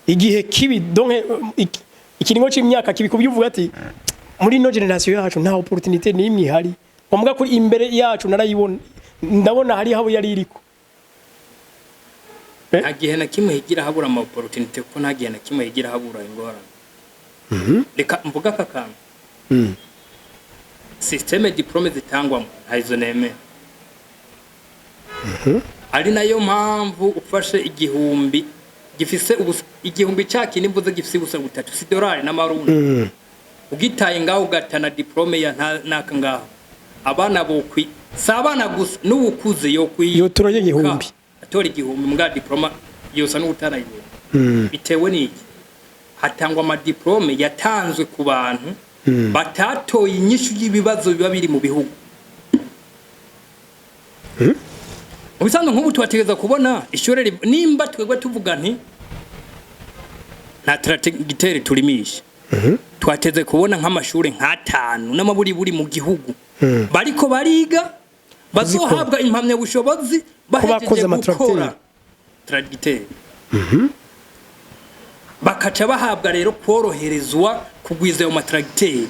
igihe kibi, donc ikiringo c'imyaka kibi kubyo uvuga ati muri ino génération yacu nta opportunité n'imwe ihari, ngombwa kuri imbere yacu narayibona, ndabona hari aho yari iriko. Nta gihe na kimwe higira habura ama opportunité, kuko nta gihe na kimwe higira habura ingorane. Reka mvuga aka kantu: système diplôme zitangwamo ntazo nemera, ari nayo mpamvu ufashe 1000 gifise ubusa, 1000 ca kindi mvuze gifise ubusa butatu, si dolari n'amarundi, ugitaye ngaho ugatana diplôme ya naka ngaho, abana bokwi, si abana gusa, n'uwukuze yokwi Yotora 1000. Atora 1000 mbwa diplôme yosa n'utarayibona. Bitewe n'iki? Hatangwa amadiplôme yatanzwe ku bantu batatoye inyishu y'ibibazo biba biri mu bihugu. Mu bisanzwe nk'ubu tubategereza kubona ishure nimba twebwe tuvuga nti nta tracteur turimisha, twateze kubona nk'amashure nk'atanu n'amaburiburi mu gihugu bariko bariga bazohabwa impamyabushobozi bakoze bahejeje amatracteur. gukora tracteur, bakaca bahabwa rero koroherezwa kugwiza ayo matracteur.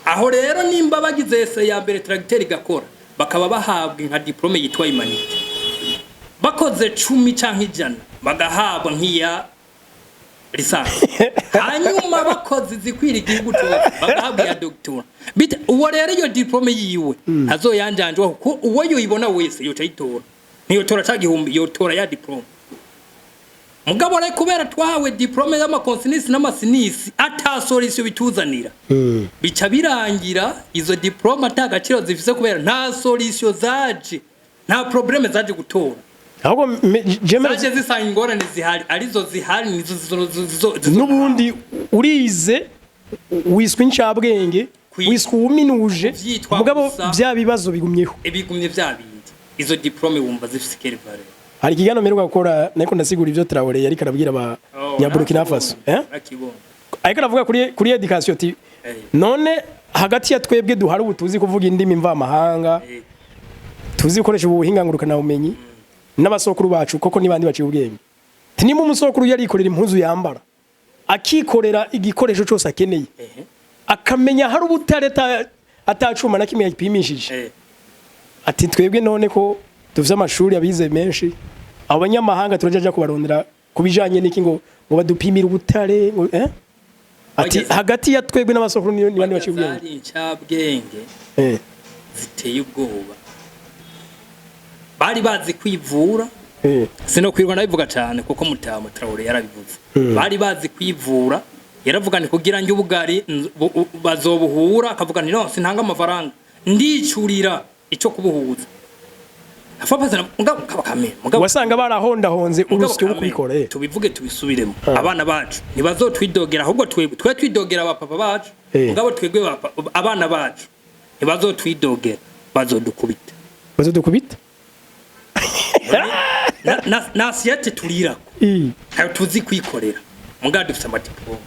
Aho rero nimba bagize essai ya mbere tracteur igakora, bakaba bahabwa nka diplôme yitwa humanité, bakoze 10 canke 100 bagahabwa nk'iya licence, hanyuma bakoze izikwira igihugu cyose bagahabwa iya doctorat. Bita uwo rero iyo diplôme yiwe ntazoyanjanjwa, kuko uwo yoyibona wese yoca ayitora, ntiyotora ca 1000, yotora ya diplôme. Mugabo rero kubera twahawe diplôme y'amakonsinisi n'amasinisi ata solution bituzanira, bica birangira izo diplôme ata gaciro zifise, kubera nta solution zaje, nta problème zaje gutora. Ahubwo Zaje zisanga ingorane zihari arizo zihari, nizo N'ubundi urize, wiswe incabwenge, wiswe uwuminuje, Vyitwa mugabo gusa. bya bibazo bigumyeho. Ibigumye vya bindi. Izo diplôme wumva zifise quelle valeur? Hari ikiganiro mperuka gukora, nariko ndasigura ivyo Traoré yariko arabwira aba nya Faso, eh? Nakibonye. Ariko aravuga kuri éducation ati none hagati ya twebwe duhari ubu tuzi kuvuga indimi mvamahanga, tuzi gukoresha ubuhinga ngurukana bumenyi, n'abasokuru bacu koko nibandi baciye ubwenge? Ati nimba umusokuru yarikorera impuzu yambara, akikorera igikoresho cyose akeneye, akamenya hari ubutare atacuma na kimwe yapimishije, ati twebwe none ko dufite amashuri abize menshi, abo banyamahanga turajaja kubarondera ku bijanye n'iki ngo badupimire ubutare ngo, eh? Ati hagati ya twebwe n'abasokuru ni bande baciye ubwenge? Zari incabwenge ziteye ubwoba, bari bazi kwivura. Sinokwirwa ndabivuga cyane kuko mutama Traoré yarabivuze. Bari bazi kwivura, yaravuga nti kugira ngo ubugari bazobuhura, akavuga nti no sintanga amafaranga, ndicurira ico kubuhuza. Afapazana mugabo kaba kamera mugabo Wasanga barahondahonze mugabo urusyo rwo kamere, kubikora. Tubivuge tubisubiremo, abana bacu ntibazotwidogera, ahubwo twebwe twe twidogera abapapa bacu. Mugabo twebwe abana bacu ntibazotwidogera, bazodukubita. Bazodukubita. Na assiette turirako ntayo tuzi kwikorera, mugabo dufite amadiplôme.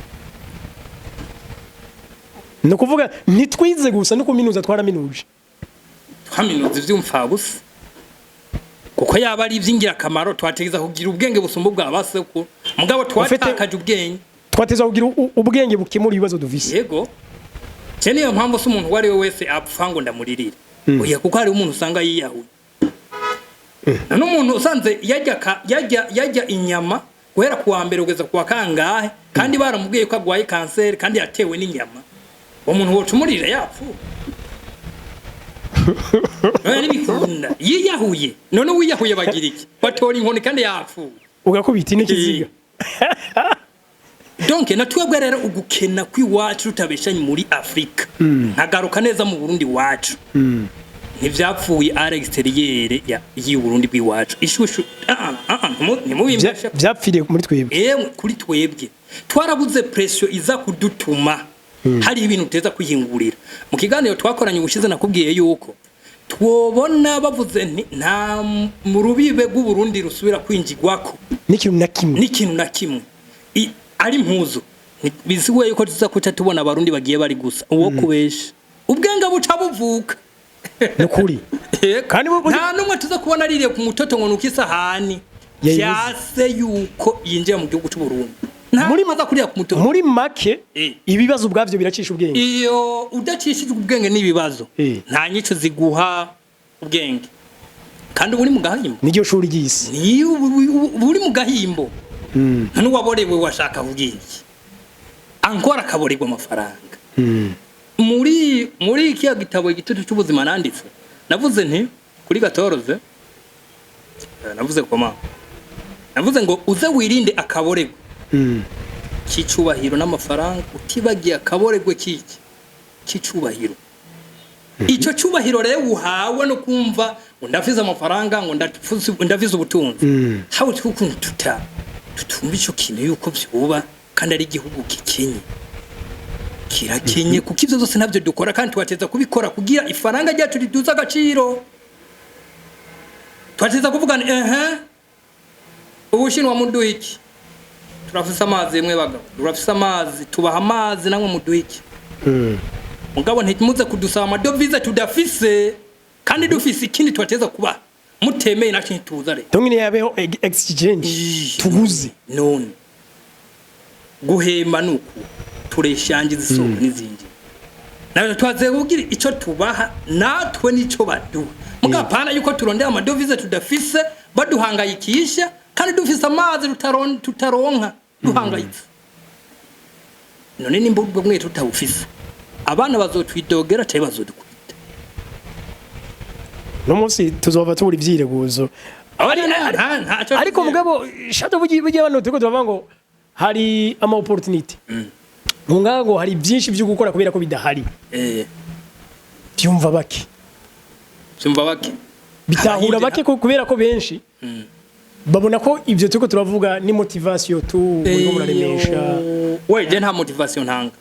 Ni ukuvuga ntitwize gusa, no kuminuza twaraminuje. Twaminuza ivy'umfabusa, kuko yaba ari ivy'ingirakamaro twategeza kugira ubwenge busumba ubwa basekuru, mugabo twatakaje ubwenge. Twateza kugira ubwenge bukemura ibibazo dufise. Yego, ce niyo mpamvu se umuntu uwo ari we wese apfa ngo ndamuririre, oya, kuko hari umuntu usanga yiyahuye. None umuntu usanze yarya yarya inyama guhera kuwa mbere kugeza kuwa kangahe, kandi baramubwiye ko agwaye kanseri kandi yatewe n'inyama, uwo muntu woca umurira yapfuye? None ntibikunda, yiyahuye. None uwiyahuye bagira iki? Batora inkoni kandi yapfuye. Ugakubita n'ikiziga. Donc na twebwe rero ugukena kw'iwacu tutabeshanye muri Afrika, nkagaruka neza mu Burundi wacu, ntivyapfuye à l'extérieur ya y'u Burundi bw'iwacu ishushu. Ntimubimbeshe. Vyapfiriye muri twebwe. Emwe, kuri twebwe twarabuze pression iza kudutuma. Hari ibintu uteza kwihingurira. Mu kiganiro twakoranye ubushize nakubwiye yuko twobona bavuze nti nta mu rubibe rw'Uburundi rusubira kwinjigwako n'ikintu na kimwe. N'ikintu na kimwe. Ari impuzu. Biziguye yuko tuza kuca tubona Abarundi bagiye bari gusa uwo kubesha ubwenge buca buvuka. Nukuri. Yego. Kandi nta n'umwe tuza kubona aririye ku mutoto ngo nuko isahani Yayibuze. Vyase yuko yinjiye mu gihugu cy'u Burundi, nta n'umwe aza kurira ku mutoto. Muri make, ibibazo ubwabyo biracisha ubwenge. Iyo udacishijwe ubwenge n'ibibazo, nta nyico ziguha ubwenge, kandi uba uri mu gahimbo. Niryo shuri ry'isi. Niyo uba uri mu gahimbo n'uwaborewe washaka ubwenge ankora akaborerwa amafaranga. Muri kiya gitabo Igitutu cy'Ubuzima nanditse, navuze nti kuri gatoroze, navuze koma, navuze ngo uze wirinde akaborerwe k'icubahiro n'amafaranga, utibagiye akaboregwe k'iki k'icubahiro. Icyo cyubahiro rero uhawe no kumva ngo ndafise amafaranga, ngo ndafise ubutunzi, hawe ukuntu tutumva ico kintu yuko vyoba kandi ari igihugu gikenye, kirakenye, kuko ivyo byose ntabyo dukora kandi tubateza kubikora kugira ifaranga ryacu riduze agaciro. Tubateza kuvuga ni ehe, Ubushinwa muduha iki? Turafise amazi mwe bagabo, turafise amazi, tubaha amazi, namwe muduha iki? Mugabo ntimuze kudusaba amadovize tudafise kandi dufise ikindi tubateza kuba mutemeye, naco ntituza rero. Donc yabeho exchange, tuguze. None guhema nuku tureshangiza isoko n'izindi, nawe twaze kugira ico tubaha natwe nico baduha. Mugapana yuko turondera amadovize tudafise, baduhangayikisha kandi dufise amazi tutaronka, duhangayitse. None nimba ubwo mwe tutabufise, abana bazotwidogera cyangwa bazodukubita? No munsi tuzova tubura ivyireguzo. Ariko mugabo shato, bugiye abantu turiko turavuga ngo hari ama opportunity mu ngago, hari byinshi byo gukora kubera ko bidahari. Byumva bake. Byumva bake. Bitahura bake kubera ko benshi babona ko ibyo turiko turavuga ni motivation tu urimo muraremesha. We, je nta motivation ntanga.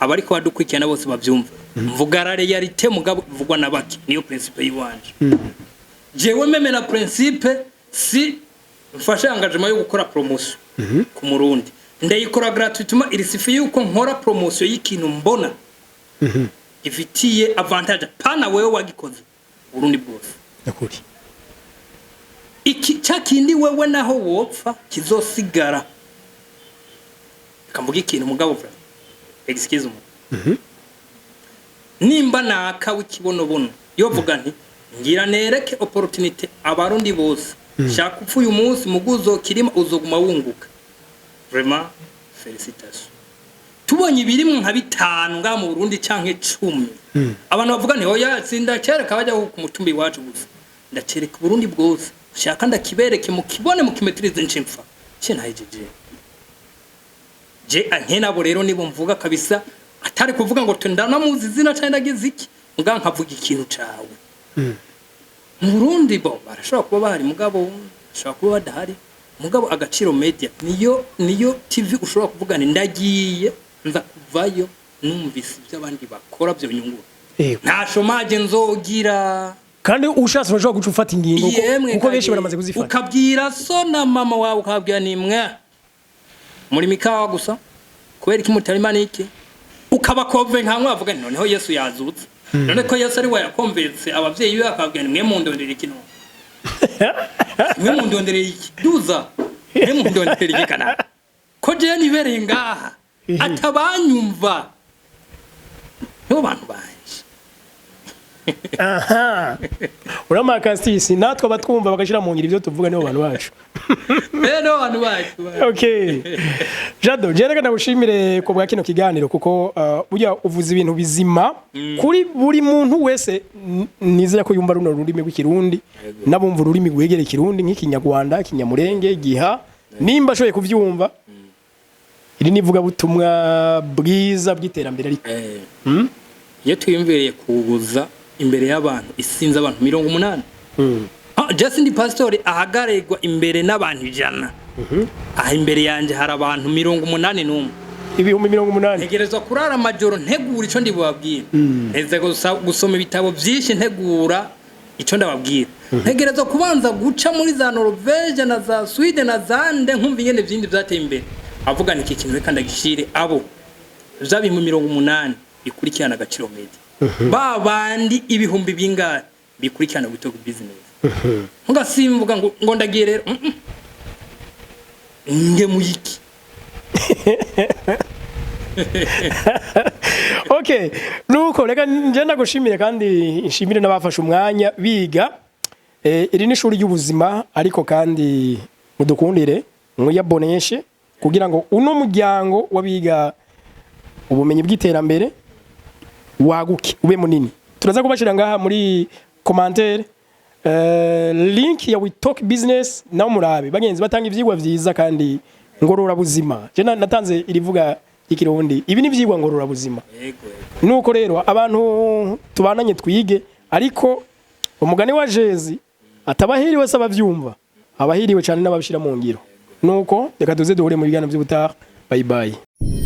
Abariko badukurikirana bose bavyumva, mvuga la réalité, mugabo mvugwa na bake, niyo principe yiwanje. Jewe même na principe si mfashe engagement yo gukora promotion ku Murundi, ndayikora gratuitement. Il suffit yuko nkora promotion y'ikintu mbona ifitiye avantage pana wewe wagikoze, Burundi bwose. Nakuri. Iki cya kindi wewe naho wopfa kizosigara. Kamvuga ikintu mugabo, fra excuse me, nimba naka w'ikibonobono yovuga nti ngira nereke opportunité Abarundi bose, shaka upfa uyu munsi muguzo kirima uzoguma wunguka, vraiment félicitations. Tubonye ibirimwe nka bitanu ngaha mu Burundi canke 10, abantu bavuga nti oya, sindacereka bajya ku mutumbi iwacu gusa, ndacereka Burundi bwose, shaka ndakibereke mukibone mukimetirize nce mfa nahejeje. Je nkenabo rero nibo mvuga kabisa, atari kuvuga ngo ndanamuzi izina canke ndagize iki, muga nkavuga ikintu cawe. Mu Burundi bo barashobora kuba bahari, mugabo bashobora kuba badahari. Mugabo Agaciro Media niyo TV ushobora kuvuga ni ndagiye nza kuvayo numvise ibyo abandi bakora byo nyungura, nta chômage nzogira. Kandi ushatse urashobora guca ufata ingingo Yemwe, kuko benshi kage, baramaze kuzifata. Ukabwira so na mama wawe, ukabwira ni mwe muri mikawa gusa, kubera iki mutarima niki, ukabakove nka mwavuga nti noneho Yesu yazutse. None ko Yesu ari we yakonvense abavyeyi be, akabwira ni mwe mundondera iki? None mwe mundondera iki? Duza mwe mundondera iki kana ko jewe nibereye ngaha atabanyumva, nibo bantu banje. Aha uramuha kasisi, natwe abatwumva bagashyira mu ngiro ibyo tuvuga, nibo bantu bacu. Nibo bantu bacu. Okay, Jado, je reka ndagushimire ku bwa kino kiganiro kuko burya uvuze ibintu bizima kuri buri muntu wese. Nizera ko yumva runo rurimi rw'Ikirundi n'abumva ururimi rwegereye Ikirundi nk'Ikinyarwanda, Ikinyamurenge, Giha, nimba ashoboye kuvyumva, iri ni ivugabutumwa bwiza bw'iterambere ariko Iyo twiyumviriye kubuza imbere y'abantu isinze abantu 80, just ndi pastori ahagarirwa imbere n'abantu 100, aha imbere yanjye hari abantu 81. 80,000. Ntegerezwa kurara amajoro ntegura ico ndibubabwira. Ntegerezwa gusoma ibitabo vyinshi ntegura ico ndababwira. Ntegerezwa kubanza guca muri za Norvege na za Sweden na za nde, nkumva ingene vyindi vyateye imbere, avuga ni iki kintu reka ndagishire abo vya 80,000 bikurikirana Agaciro Media, ba bandi ibihumbi bingahe bikurikirana We Talk Business. Ntugasimvuga ngo ndagiye rero, nge muyiki. Okay, nuko reka nje ndagushimire kandi nshimire n'abafashe umwanya biga. Iri ni ishuri ry'ubuzima, ariko kandi mudukundire muyaboneshe kugira ngo uno muryango w'abiga ubumenyi bw'iterambere waguke ube munini. Turaza kubashira ngaha muri commentaire link ya We Talk Business, naho murabe bagenzi batanga ivyigwa vyiza kandi ngororabuzima. Je natanze irivuga ikirundi, ibi ni ivyigwa ngororabuzima. Yego. Nuko rero abantu tubananye twige, ariko umugani wa Jezi atabahiriwe se abavyumva, abahiriwe cyane n'ababishira mu ngiro. Nuko reka tuze duhure mu biganiro by'ubutaha. Bye bye.